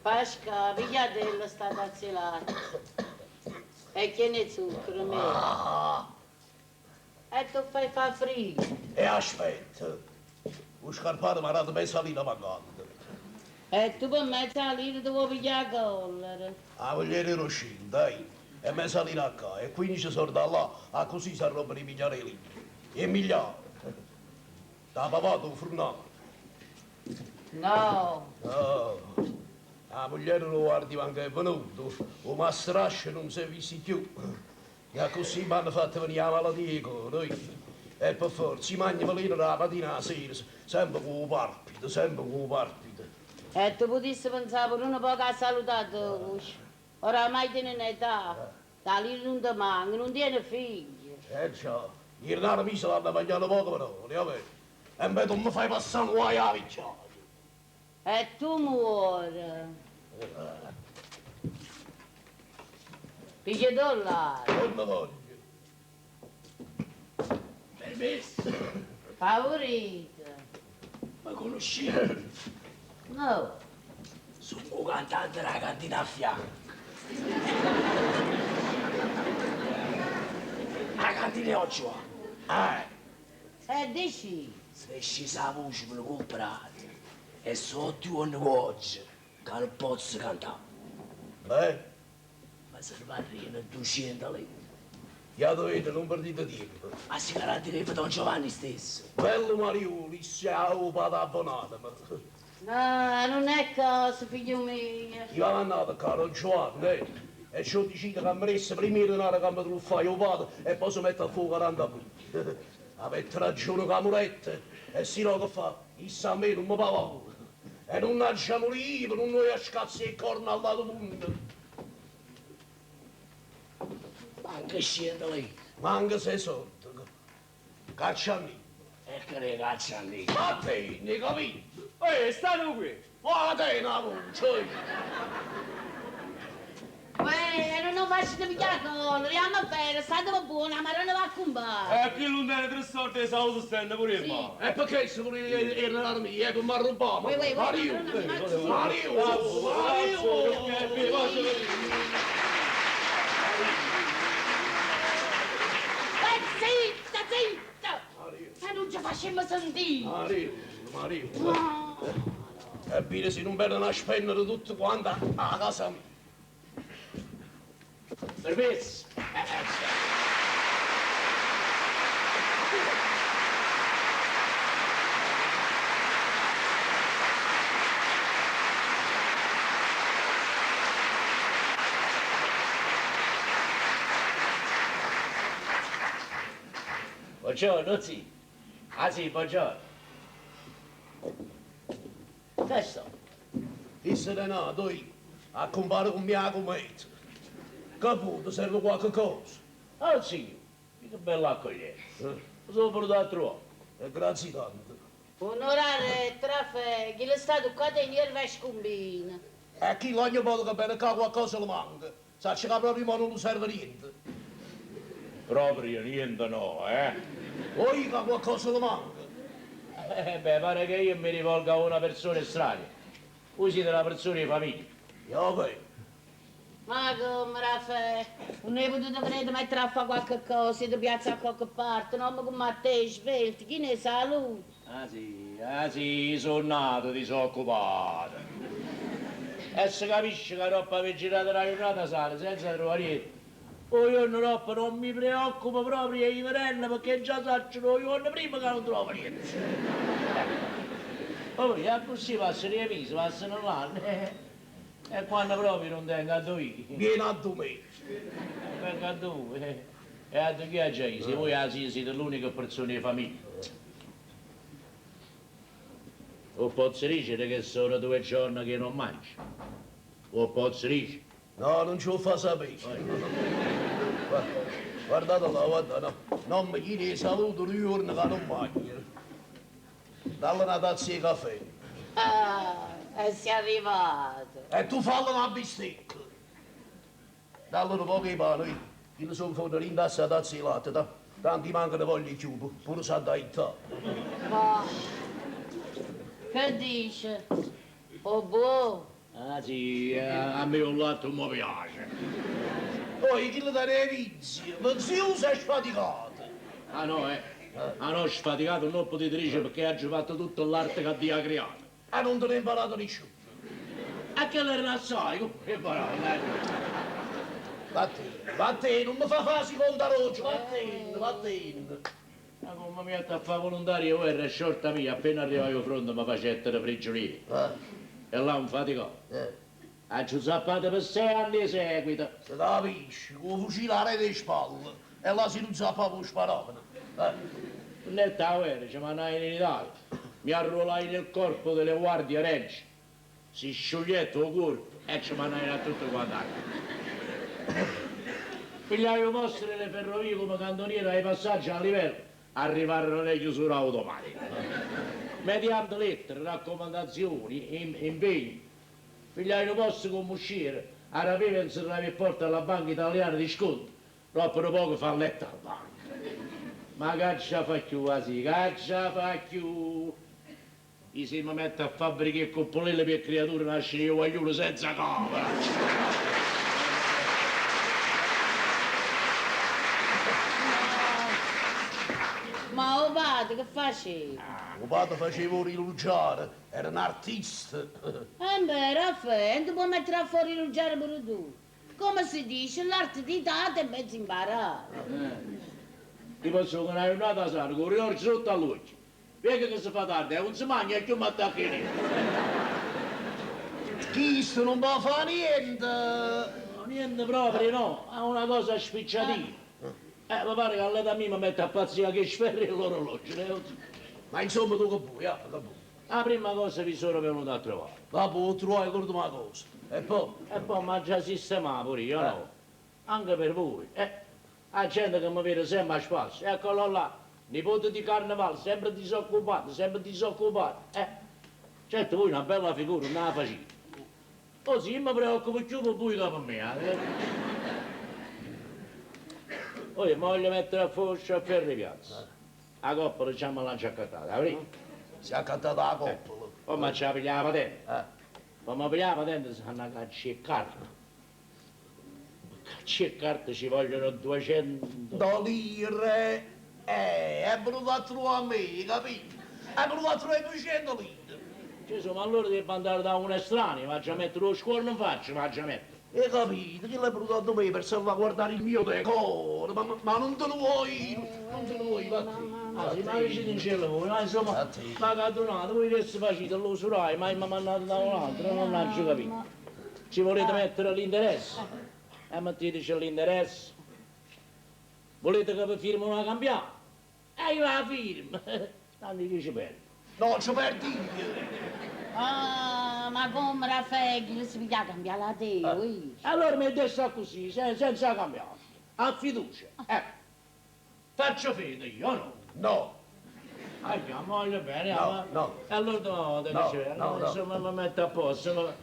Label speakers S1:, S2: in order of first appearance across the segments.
S1: Pascà, pigliatella sta tazza 'e latte. È chiena 'e zucchero, meh. E t' 'o fai fa friddo.
S2: E aspetta, 'o scarparo m'ha dato meza lira mancante.
S1: E tu pe meza lira te vuò piglià 'a collera?
S2: 'A mugliera era uscita, eh, e meza lira 'a ccà e quindici soldi 'a llà, accussì s'arrobbano 'e migliare 'e lire. 'E migliare! T'ha pavato 'o furnaro?
S1: No!
S2: No! 'A mugliera d' 'o guardian che è venuto, 'o mastrascio nun s'è visto cchiù. E accussì m'hanno fatto venì 'a malatia 'e core, oì. E pe forza, i' magno veleno d' 'a matina 'a sera, sempe cu 'o palpito, sempe cu 'o palpito.
S1: E tu putisse penzà pure nu poco 'a salutà toja. Oramai tiene n'età, da lira nun te manca, nun tiene figlie.
S2: Eh già, 'e denare mie se l'hanno magnate poco parole, è overo? Embè tu me fai passà nu guaio 'a vecchiaia.
S1: E tu muore. Piglia 'o latte.
S2: Nun ne voglio.
S3: Permesso.
S1: Favurite.
S3: Me cunuscite?
S1: No.
S3: Songo 'o cantante d' 'a cantina a fianco. 'A cantina 'e oggi va.
S2: Eh.
S1: E dici?
S3: Se è scesa 'a voce pe' lu cumprate e so' otto juorne cu oggi ca nun pozzo cantà.
S2: Beh?
S3: Me servarriano duciento lire.
S2: Jate vede, nun perdite tiempo.
S3: Ma si garantireve don Giovanni stesso.
S2: Bello mariuolo, isso è 'o pate abbonateme.
S1: No, nun è cosa, figlio mio.
S2: Chi v'ha mannato ccà, don Giovanni, eh? E ce 'o dicite ca meresse primma 'e denare ca me truffaie 'o pate e po' se mette a fa 'o quarantaquinto. Avette ragione ca murette e si no che fa? Isso a me nun me pava. E nun aggia murì io pe nun 'o i' a scazza 'e corna all'ato munno.
S3: Manco ciento lire.
S2: Manco sei solde. Caccia a Nino.
S3: E che ne caccia a Nino?
S2: Vattene, 'e capito?
S4: Uè, state qui!
S2: Ma tene 'a voce!
S1: Uè, nun 'o facite piglià collera, jammo bene, stateve buono, 'a Maronna v'accumpagna.
S4: E chillo nun tene tre solde 'e saluto stenne pure 'e mano.
S2: E pecché se vulite 'e denare mie, pe m'arrubbà? Mariù, Mariù, Mariù!
S1: E zitta, zitta! E nun ce facimmo sentì!
S2: Mariù, Mariù. E vide si nun veneno a spennere tutte quante 'a casa mia.
S3: Permesso. Buongiorno, zì. Ah sì, buongiorno. Che so?
S2: Isso è nato io, a compare con mia cometa. Che ti serve qualche cosa?
S3: Ah sì, che bella accoglienza. Mi sono venuto a trovare.
S2: E grazie tanto.
S1: Onorare Raffaè, chi le sta tuccate 'e nierve e scombina.
S2: E chi ogni volta che viene qua qualcosa le manca. Saccio che proprio mo non gli serve niente.
S3: Proprio niente no, eh?
S2: Oi che qualcosa le manca.
S3: Eh beh, pare che io mi rivolga a una persona estranea. Voi siete una persona di famiglia.
S2: Io beh.
S1: Ma come, Raffaè? Nun 'e potuto venire a mettere a fare qualche cosa, ti piazza a qualche parte, un uomo come a te, svelto, chi ne saluta?
S3: Ah sì, ah sì, sono nato disoccupato. E si capisce che dopo aver girato la giornata sana senza trovare niente. 'O juorno doppo non mi preoccupo proprio 'e jivarenne perché già saccio 'o juorno prima che non trovo niente. Poi accussì passano 'e mesi, passano l'anni e quando proprio non tengo addò ji.
S2: Vieni a me.
S3: Vengo a dove? E a chi aggia ji? Se voi 'a siete l'unica persona 'e famiglia. 'O pozzo dicere che sono due giorni che non mangio? 'O pozzo dicere?
S2: No, non ce lo fa sapere. Guardate là, guarda, no. Non mi chiedi saluto due giorni che non mangio. Dalle una tazza di caffè.
S1: Ah, e sei arrivato.
S2: E tu fallo una bistecca. Dalle un po' di pane, io sono fuori in tazza tazza di latte, da. Tanti mancano voglia più, pure sa da ittà.
S1: Ma che dice? Oh, boh.
S3: Ah sì, a me 'o latte nun me piace.
S2: Poi chillo tene 'e vizie, vizioso e sfaticato.
S3: Ah no, eh? Ah no, sfaticato non 'o potete dicere pecché aggio fatto tutta l'arte che Dio ha creato.
S2: E non te n'è imparato nessuno.
S3: E chella era assai, come he imparato, eh?
S2: Vattene, vattene, non mi fa fare seconda roccia, vattene, vattene.
S3: Ma come mi metto a fare volontario guerra è sciorta mia, appena arrivai al fronte mi facettero prigioniero. E là un faticò. Aggio zappato per 6 anni di seguito.
S2: Si capisce, con il fucile alla rete spalle. E là si non zappava o sparavano.
S3: Netta la guerra, ci mandai in Italia. Mi arruolai nel corpo delle guardie regie. Si sciogliette il corpo e ci mandai a tutto quanto. Pigliai un posto nelle ferrovie come cantoniere ai passaggi a livello. Arrivarono le chiusure automatiche. Mediante lettere, raccomandazioni, impegni. Pigliai un posto come usciere, arapiva e inserrava il porto alla Banca Italiana di Sconto. Dopo un poco fa letto alla banca. Ma caccia fa più quasi, caccia fa più. Io se mi metto a fabbrica e coppolille per creature nasce io voglio senza camera.
S1: Ma 'o padre che faceva?
S2: O padre faceva un rilugiare, era un artista.
S1: Eh beh, Raffaele, tu puoi mettere fuori rilugiare pure tu. Come si dice, l'arte di tata è mezzo imparata.
S3: Ti posso con una giornata sana, con il riorcio sotto all'occhio. Vedi che si fa tardi, e non si mangia e più mi attacca niente.
S2: Chisto non può fare niente.
S3: No, niente proprio, no, è una cosa spicciatina. Mi pare che all'età mia mi mette a pazzia che sferri l'orologio.
S2: Ma insomma tu che vuoi, ah, che vuoi?
S3: La prima cosa vi sono venuto a trovare.
S2: Vabbè, trovai l'ultima cosa. E poi?
S3: E poi mi ha già sistemato pure io, no? Anche per voi. La gente che mi vede sempre a spasso. Eccolo là, nipote di carnevale, sempre disoccupato, sempre disoccupato. Certo voi una bella figura, non la facete. Così io mi preoccupo più per voi che per me. Eh. Poi mi voglio mettere a fuoco a Ferri Piazza. La coppola già me l'ha già accattata, apri?
S2: Si è accattata la coppola.
S3: Poi mi ci pigliare la patente. Poi mi pigliare la patente si fanno cacci e carta. Cacci e carta ci vogliono 200
S2: lire. È venuto a trovare me, capito? È venuto a trovare 200 lire.
S3: Gesù, ma allora devo andare da un estraneo, ma già mettere lo scuorno in faccia, ma già mettere.
S2: Hai capito? Chi l'è venuto da me per salvaguardare il mio decoro? Ma non te lo vuoi, non te lo vuoi, vattene.
S3: Ah sì, ma che ci in cielo voi, ma insomma, ma che addonato, voi che si facete l'usurai, ma mi mandate da un altro, non ho capito. Ci volete mettere l'interesse? E metteteci l'interesse. Volete che vi firmo una cambiata? E io la firmo. Tanto che ci perdo.
S2: No, ci perdi io.
S1: Ah, ma come Raffaele, si piglia a cambiare la te, ui.
S3: Allora mi dessa così, senza cambiare, a fiducia. Faccio fede io, no?
S2: No.
S3: Ah, voglio bene,
S2: No,
S3: ma...
S2: no.
S3: E allora no,
S2: No,
S3: c'è?
S2: no, no.
S3: Insomma, mi metto a posto,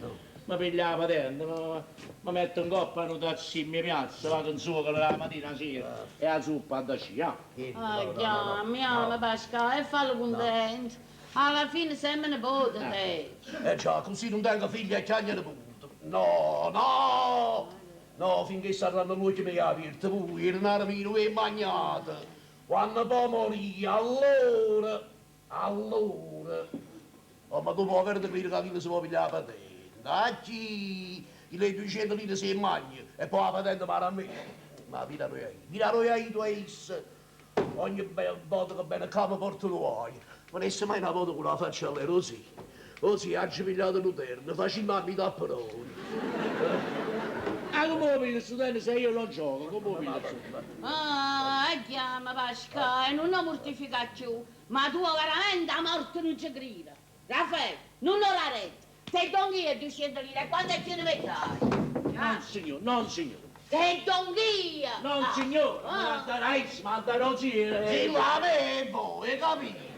S3: mi piglia la patente, mi metto in coppa un tazzino in piazza, vado in su la mattina sera e la zuppa da scia.
S1: Ah, chiami, Pasquale, e fallo contento. Alla fine sempre nipote, te.
S2: Eh già, così non tengo figli e chiagnano punto. No, no! No, finché saranno l'occhio miei aperti, voi, il mio è magnato. Quando poi morì, allora, allora. Oh, ma tu puoi avere che chi si può pigliare la patente. Ah, chi? Le 200 lire si mangia e poi la patente pare a me. Ma vita noi ai, tu essa. Ogni volta che viene qua mi porto lo Non è mai una volta con la faccia alle così. Così, ha pigliato l'uterno, facciamo a metà per ora.
S3: Ah, come lo piglio studente se io non gioco? Come lo piglio studente?
S1: Ah, chiama Pasquale, non lo mortifica più. Ma tu veramente a morte non ci grida. Raffaele, non lo la retta. Te do io 200 lire, quando è che ne mettai?
S3: Non signor, non signor.
S1: Te do io!
S3: Non signor, ma andare ma andare così.
S2: Sì, l'avevo, hai capito?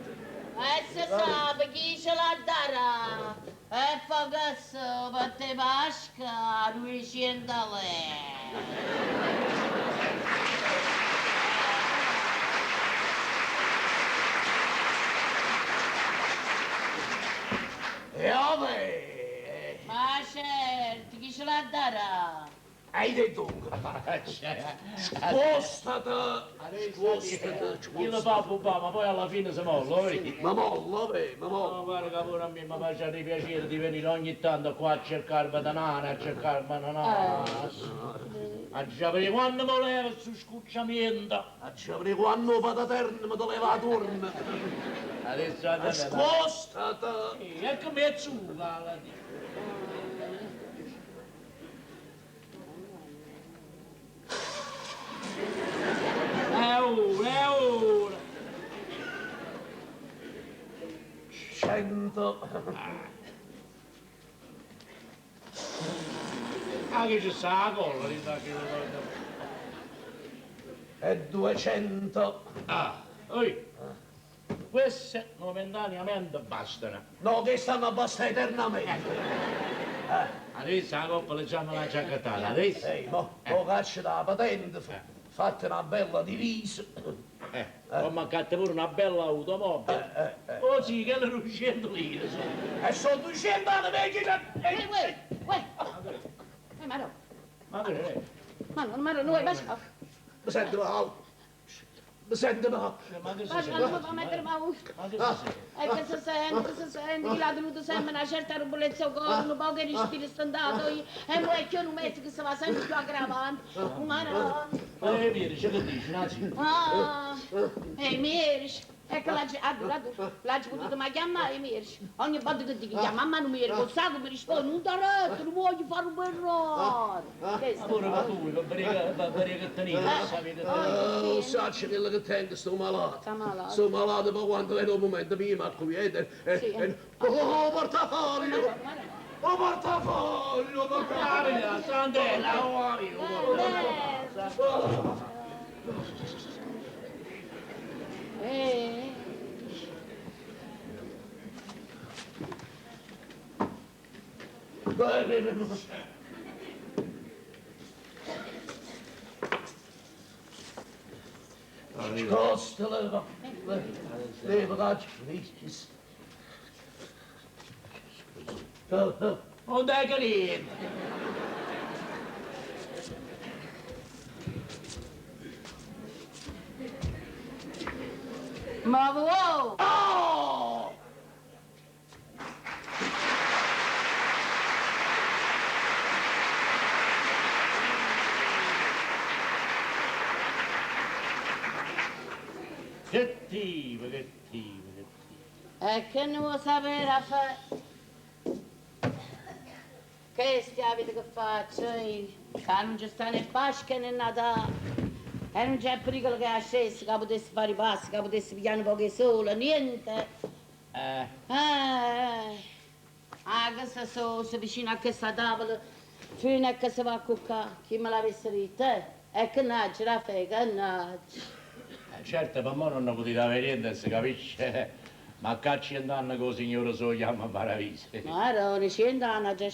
S1: E si sa chi ce la darà. E fa che so, per te Pasca, 200 lire.
S2: E vabbè.
S1: Ma certo, ce l'ha da dare.
S2: E te dunque. Spostati, spostati,
S3: Chi lo
S2: spostati.
S3: fa papà, ma poi alla fine si molla, vedi?
S2: Ma molla, beh, ma molla.
S3: No, guarda che pure a me mi faceva piacere di venire ogni tanto qua a cercare banana, a cercare banana. A sapere quando voleva su scucciamento.
S2: A sapere quando pataterno mi doveva la turno.
S3: Adesso andate.
S2: Spostati.
S3: E come è zucca la È ora, è ora.
S2: 100.
S3: Ah, che c'è sta la colla, lì, che
S2: E 200.
S3: Ah, oi. Queste momentaneamente bastano.
S2: No, che stanno abbastanza eternamente.
S3: Adesso la coppa le già me l'ha già accattata, adesso.
S2: Ehi, mo, mo caccia la patente, fate una bella divisa.
S3: Ho mancato pure una bella automobile. Oh sì, che erano 200 lire. sono.
S2: E sono 200 anni vecchi da...
S1: Uè, uè, uè. Ma no,
S3: Ma che è?
S1: ma no, ma no, noi, ma
S2: Mi sento male. Mi sento male.
S3: Ma che si
S1: ma
S3: sente?
S1: non mi fa mettere paura.
S3: Ma che si sente?
S1: E che si sente, si sente, che l'ha tenuto sempre una certa rubolezza al cuore, un po' che respiro stantato, e mo è che un mezzo che si va sempre più aggravando. Ma no.
S3: Ma che vieni, c'è che dici, Nancy?
S1: Ah, e mi E che l'ha adora, l'ha potuto mai chiamare, mi Ogni volta che ti chiama, mamma non mi ricordo, sa come risponde, non ti retto, non voglio fare un errore.
S3: Ma pure ma tu, per vedere per vedere che tenete, sapete
S2: Oh, sacci quello che tengo, sto malato.
S1: Sta malato.
S2: Sto malato, ma quando viene un momento mi acquiete. E,
S1: Sì.
S2: e, oh, portafoglio! Oh, portafoglio, portafoglio!
S3: Sandella!
S2: Oh, amico, portafoglio.
S1: Eh.
S2: Bene. Scosta, leva. Leva, caccia.
S3: Non dai che niente!
S1: Ma wow!
S2: Oh!
S3: Che tipo, che tipo, che tipo.
S1: E che ne vuoi sapere, Raffaele? Che stia vita che faccio io? Che non ci sta né Pasqua né Natale. E non c'è pericolo che ascessi, che potessi fare i passi, che potessi pigliare un po' che solo, niente.
S3: Eh,
S1: Eh, ah, che se so, se vicino a questa tavola, fino a che si va a cuccare, chi me l'avesse detto, eh? E che naggia, Raffaele, che naggia.
S3: certo, per me non ne potete avere niente, si capisce? Ma a 100 anni che il signore se lo chiama paradiso.
S1: Ma ero 100 anni già.